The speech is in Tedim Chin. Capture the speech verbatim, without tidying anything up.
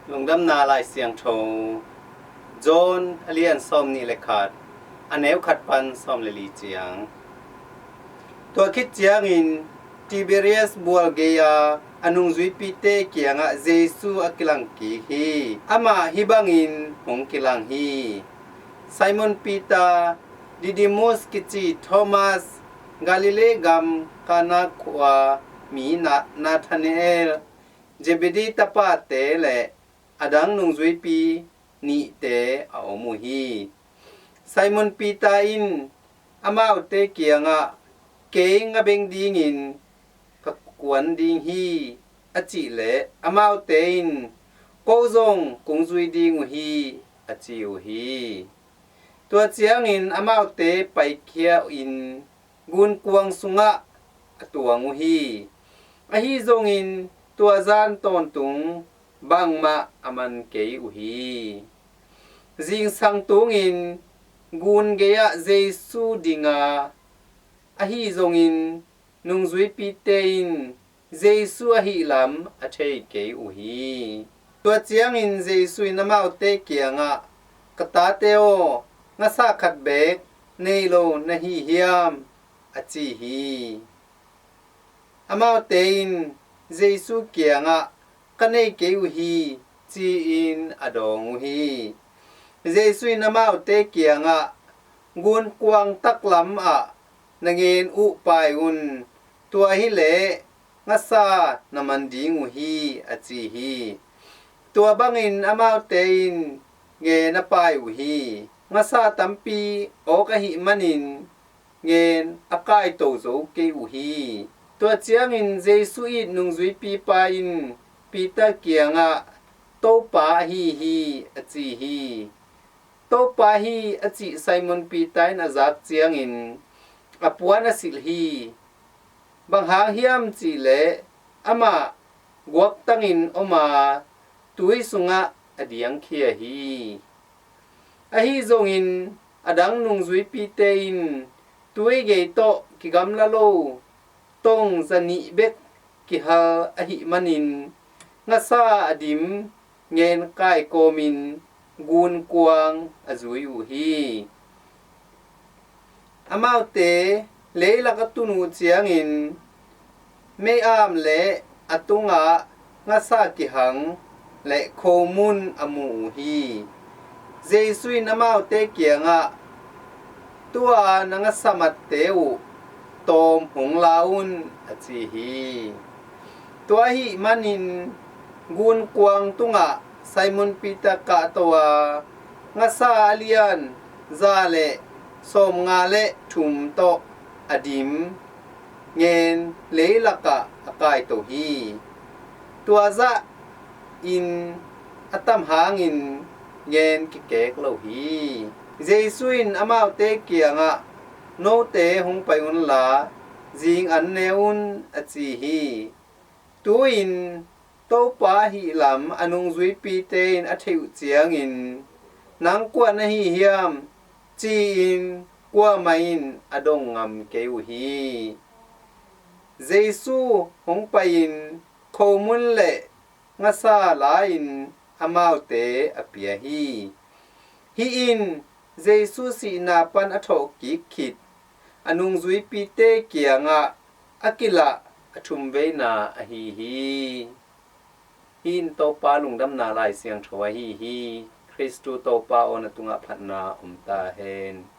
Lungdamna Lai Siangtho, John a lian sawm nih le khat, a neu khat pan sawm le li ciang. Tua khit ciangin Tiberias bual gei-a a nungzuipite kiangah Jesu a kilang kik hi. Amah hih bangin hong kilang hi. Simon Peter, Didymus kici Thomas, Galilee gam Kana khua mi Na- Nathanael, Zebedi tapate le a dang nungzuipi nihte a om uh hi. Simon Peter in amaute kiangah, "Kei nga beng dingin ka kuan ding hi," a cih leh amaute in, "Ko zong kong zui ding uh hi," a ci uh hi. Tua ciangin amaute paikhia in gunkuang sungah a tuang uh hi. Ahi zongin tua zan tawntung bangmah a man kei uh hi. Zingsang tungin gun gei-ah Jesu dinga, ahi zongin nungzuipite in Jesu ahih lam a thei kei uh hi. Tua ciangin Jesu in amaute kiangah, "Ka tate aw, ngasa khat beek nei lo na hi hiam?" a ci hi. Amaute in Jesu kiangah, "Ka nei kei uh hi," ci-in a dawng uh hi. Jesu in amaute kiangah, "Gunkuang taklam ah na ngen uh pai un, tua hileh ngasa na man ding uh hi," a ci hi. Tua bangin amaute in ngen a pai uh hi. Ngasa tampi awk ahih manin ngen a kaito zo kei uh hi. Tua ciangin Jesu it nungzuipipa in Peter kiangah, "Topa ahi hi," a ci hi. "Topa hi," a cih Simon Peter in a zak ciangin a puan a silh hi. Bang hang hiam cihleh amah guaktangin om a, tui sungah a diangkhia hi. Ahi zongin a dang nungzuipite in tui gei tawh kigamla lo tong zanih bek kihal ahih manin ngasa a dim ngen kaikawmin gunkuang a zui uh hi. Amaute leilak a tun uh ciangin mei-am le a tungah ngasa kihang le khomun a mu uh hi. Jesu in amaute kiangah, "Tua na ngasa matte uh tawm hong la un," a ci hi. Tua ahih manin gunkuang tungah Simon Peter kahto a, ngasa a lian za le sawmnga le thum tawh a dim ngen leilakah a kaito hi. Tua zahin a tam hangin ngen kikek lo hi. Jesu in amaute kiangah, "Note hong pai unla, zing an ne un," a ci hi. Tu-in Topa ahih lam a nungzuipite in a theih uh ciangin, "Nang kua na hi hiam?" ci-in kuamah in a dong ngam kei uh hi. Jesu hong pai-in khomun le ngasa la-in amaute a pia hi. Hih in Jesu sihna pan a thawhkik khit a nungzuipite kiangah a kilah a thumveina ahi hi. Hih in Topa lungdamna Lai Siangtho ahi hi. Khristu Topa aw, na tungah phatna om ta hen.